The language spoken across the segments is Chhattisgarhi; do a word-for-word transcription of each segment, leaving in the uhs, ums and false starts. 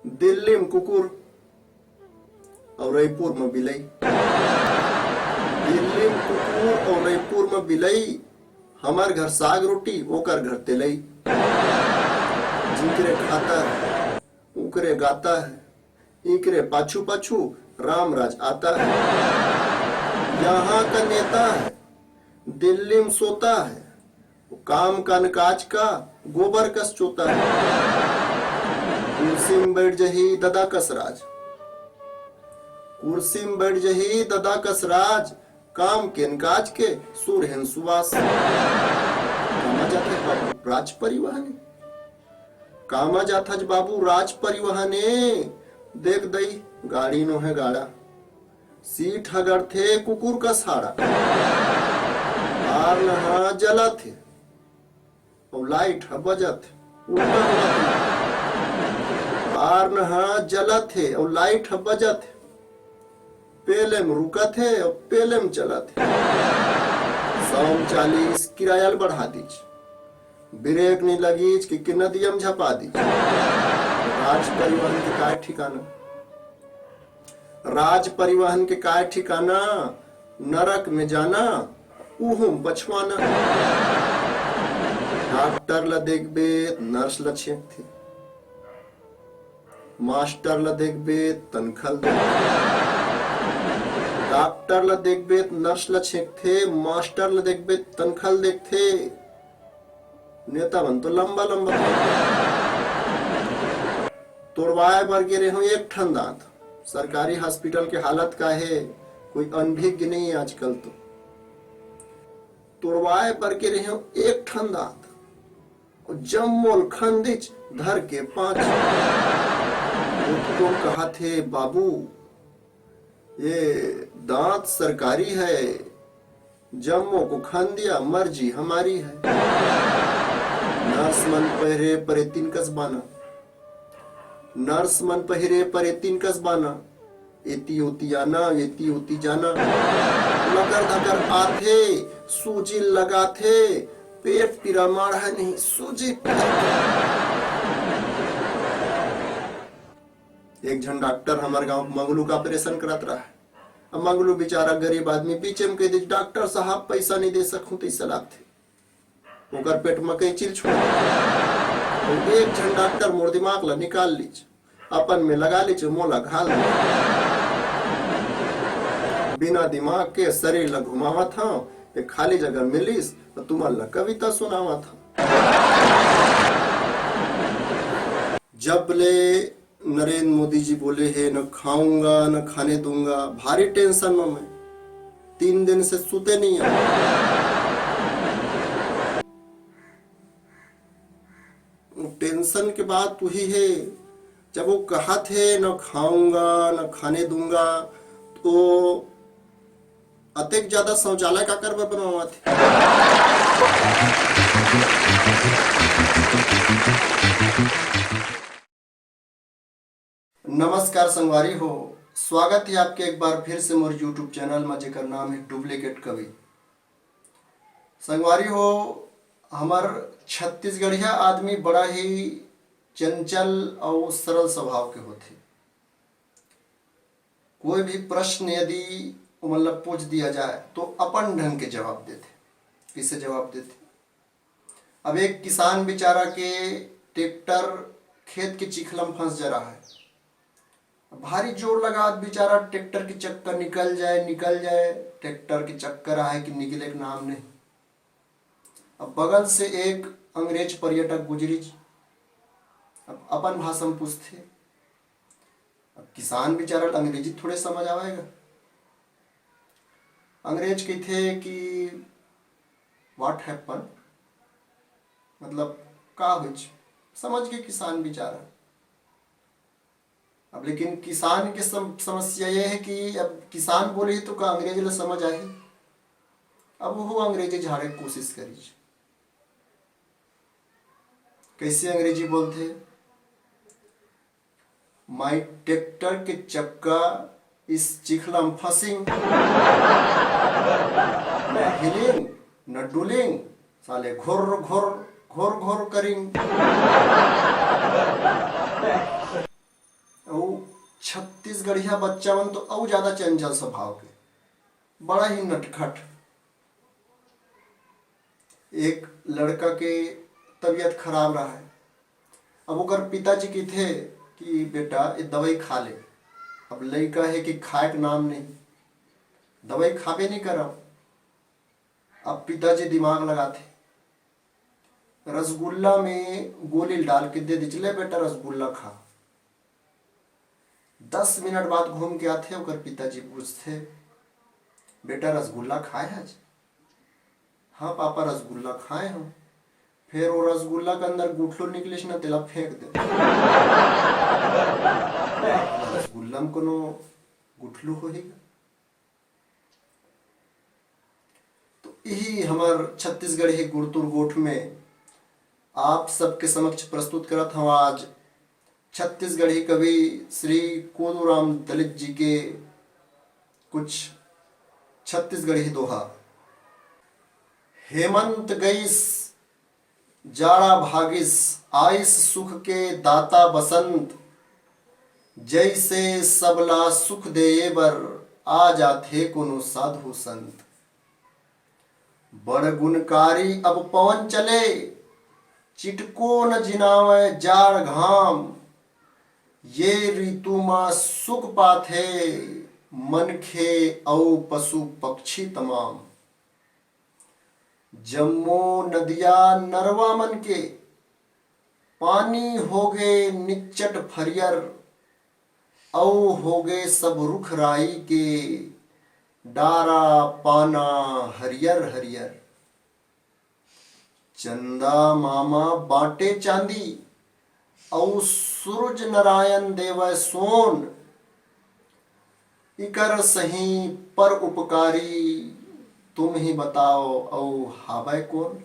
दिल्ली म कुकुर अउ रइपुर म बिलई। दिल्ली म कुकुर अउ रइपुर म बिलई, हमर घर साग रोटी, ओकर घर तेलई। जिकरे खाता है, उकरे गाता है, इकरे पाछू पाछू राम राज आता है। यहाँ का नेता है, दिल्ली म सोता है, काम कान काज का गोबर कस चोता है। कुर्सी म बइठ जही ददा कस राज, कुर्सी म बइठ जही ददा कस राज, काम केन काज के सुर हेन सुवास। कामा जाथस बाबू राज परिवहने, कामा जाथस बाबू राज परिवहने, देख दई गाड़ी नोहे गाड़ा। सीट ह गड़थे कुकुर कस हाड़ा। हारन ह जलत हे अउ लाइट ह बजत हे। उल्टा होवत हे। हारन ह जलत हे अउ लाइट ह बजत हे। पेले म रुकत हे अउ पेले म चलत हे। सौ म चालीस किराया ल बढ़ा दीच। ब्रेक नइ लगिच कि, कि नदिया म झपा दीच। राज परिवहन के काय ठिकाना? राज परिवहन के काय ठिकाना? नरक में जाना, उहू म पछवाना। डॉक्टर ल देखबे त नर्स ल छेंकथे, मास्टर ल देखबे त तनखा ल देखथे। डॉक्टर ल देखबे त नर्स ल छेंकथे, मास्टर ल देखबे त तनखा ल देखथे। नेता मन तो लंबा लंबा। तोड़वाए बर गे रेहेंव एक ठन दांत। सरकारी हॉस्पिटल के हालत का हे, कोई अनभिज्ञ नहीं है आजकल तो। तोड़वाए बर गे रेहेंव एक ठन दांत, अउ जम्मो ल खन दिच धर के पांच। ओतको कहत हे, बाबू, ये दांत सरकारी है, जम्मो को खन दिया, मर्जी हमारी है। नर्स मन पहिरे परेतिन कस बाना, नर्स मन पहिरे परेतिन कस बाना, एती ओती आना, एती ओती जाना। लकर धकर आथे, सूजी लगाथे, पेट पीरा माढ़ा नहीं, सूजी पिलाथे। एक झन डॉक्टर हमर गांव मंगलू का ऑपरेशन करत रहा। अब मंगलू बेचारा गरीब आदमी, बीचे म कहि दिस, "डॉक्टर साहब, पैसा नहीं दे सकूं," तइसे लागथे। ओकर पेट म कैंची ल छोड़। अउ एक झन डॉक्टर मोर दिमाग ल निकाल लीच, अपन में लगा लीच, मोला घाल दीच। बिना दिमाग के शरीर ल घुमावत हंव, एक खाली जगह मिलिस त तुमन ल कविता सुनावत हंव। जब ले नरेंद्र मोदी जी बोले हे, "न खाऊंगा, न खाने दूंगा", भारी टेंशन में मैं तीन दिन से सुते नहीं हंव। टेंशन के बात उही हे, जब वो कहत हे, "न खाऊंगा, न खाने दूंगा", तो अतेक ज्यादा शौचालय काकर बर बनवावत हे? नमस्कार संगवारी हो, स्वागत हे आपके एक बार फिर से मोर YouTube चैनल में, जेकर नाम हे डुप्लीकेट कवि। संगवारी हो, हमर छत्तीसगढ़िया आदमी बड़ा ही चंचल अउ सरल स्वभाव के होथे। कोई भी प्रश्न यदि ओमन ला पूछ दिया जाए, तो अपन ढंग के जवाब देथे। कइसे जवाब देथे? अब एक किसान बेचारा के ट्रैक्टर खेत के चिखला म फंस जा रहा है। अब भारी जोर लगात बेचारा ट्रैक्टर के चक्का निकल जाए, निकल जाए, ट्रैक्टर के चक्का रहा है कि निकले के नाम नहीं। अब बगल से एक अंग्रेज पर्यटक गुजरिच। अब अपन भाषा म पूछथे। अब किसान बेचारा ल अंग्रेजी थोड़े समझ आवेगा। अंग्रेज कहिथे कि "What happened?" मतलब, "का होइच?" समझ गे किसान बेचारा। अब लेकिन किसान के सम-, समस्या ये हे कि अब किसान बोलही तो का अंग्रेज ल समझ आही? अब वो अंग्रेजी झाड़े के कोशिश करिच। कइसे अंग्रेजी बोलथे? "My tractor के चक्का इस चिखला म फंसिंग, न हिलिंग, न डुलिंग, साले घोर घोर, घोर घोर करिंग।" छत्तीसगढ़िया बच्चा मन तो अउ ज्यादा चंचल स्वभाव के, बड़ा ही नटखट। एक लड़का के तबीयत खराब रहा है। अब ओकर पिताजी कहिथे कि बेटा, ये दवाई खा ले। अब लइका हे कि खाए के नाम नहीं, दवाई खाबे नहीं करव। अब पिताजी दिमाग लगाथे, रसगुल्ला में गोली डाल के दे दे, "ले बेटा, रसगुल्ला खा।" दस मिनट बाद घूम के आथे, ओकर पिताजी पूछथे, "बेटा, रसगुल्ला खाए हस?" "हाँ पापा, रसगुल्ला खाए हूँ।" फिर वो रसगुल्ला के अंदर गुठलू निकलिस ना, तेला फेंक दे। रसगुल्ला में कोनो गुठलू होही का? तो यही हमर छत्तीसगढ़ी गुरतुर गोठ में आप सबके समक्ष प्रस्तुत करत हौं आज छत्तीसगढ़ी कवि श्री कोदूराम दलित जी के कुछ छत्तीसगढ़ी दोहा। हेमंत गईस, जाड़ा भागिस, आइस सुख के दाता बसंत। जइसे सबला सुख देये बर आ जाथे कोनो साधु संत। बड़ गुणकारी अब पवन चले, चिटको न जिनावय जाड़ घाम। ये ऋतु मा सुख पाथे मनखे अउ पशु पक्षी तमाम। जम्मो नदिया नरवा मन के पानी होगे निच्चट फरियर, अउ होगे सब रुख राई के डारा पाना हरियर हरियर। चंदा मामा बांटे चांदी, अउ सूरज नारायण देवय सोन। इकर सही पर उपकारी तुम ही बताओ, अउ हावय कोन?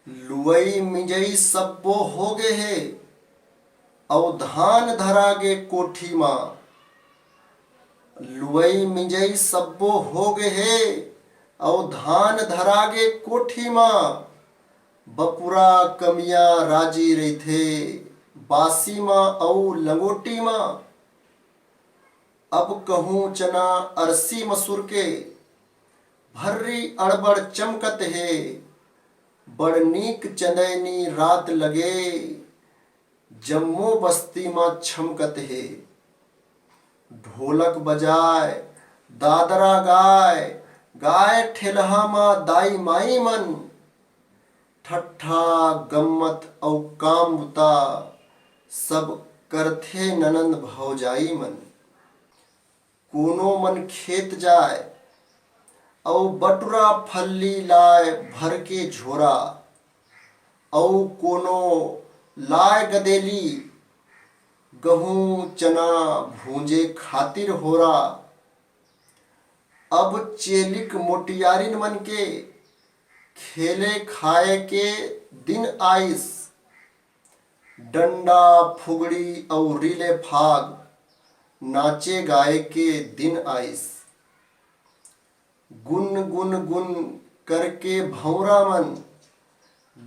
लुवई मिंजई सब्बो होगे हे, अउ धान धरा गे कोठी मा। लुवई मिंजई सब्बो होगे हे, अउ धान धरा गे कोठी मा। बपुरा कमिया राजी रहिथे, बासी मा अउ लंगोटी मा। अब कहूँ चना अरसी मसूर के, भर्री अड़बड़ चमकत हे। बड़ नीक चंदैनी रात लगे, जम्मो बस्ती मा छमकत हे। ढोलक बजाय, दादरा गाय, गाय ठेलहा मा दाई माई मन। ठट्ठा, गम्मत अउ काम बुता सब करथे ननंद भौजाई मन। कोनो मन खेत जाय अउ बटुरा फल्ली लाय भर के झोरा, अउ कोनो लाय गदेली गहूँ चना भूंजे खातिर होरा। अब चेलिक मोटियारिन मन के खेले खाए के दिन आइस। डंडा, फुगड़ी अउ रीले फाग, नाचे गाए के दिन आइस। गुन गुन गुन करके भंवरा मन,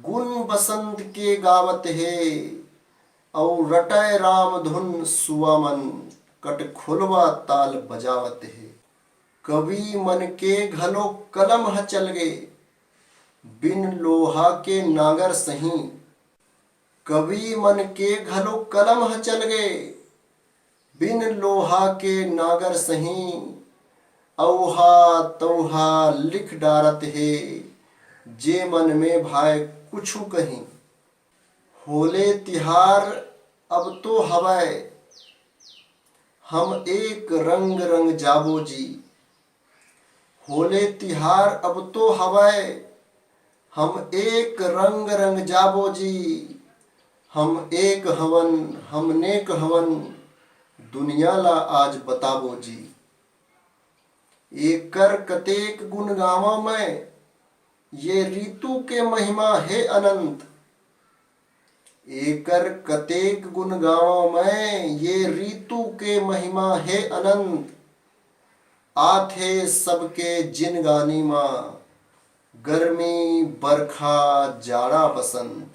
गुन बसंत के गावत हे, अउ रटय राम धुन सुवा मन, कटखोलवा ताल बजावत हे। कवि मन के घलो कलम ह चल गे, बिन लोहा के नांगर सही। कवि मन के घलो कलम ह चल गे, बिन लोहा के नांगर सही। अउहा तउहा लिख डारत हे, जे मन में भाय कुछु कही। होले तिहार अब तो हवय, हम एक रंग रंग जाबो जी। होले तिहार अब तो हवय, हम एक रंग रंग जाबो जी। हम एक हवन, हम नेक हवन, दुनिया ला आज बताबो जी। एकर कतेक गुण गावं मैं, ये ऋतु के महिमा हे अनंत। एकर कतेक गुण गावं मैं, ये ऋतु के महिमा हे अनंत। आथे सबके जिनगानी मा, गर्मी, बरखा, जाड़ा, बसंत।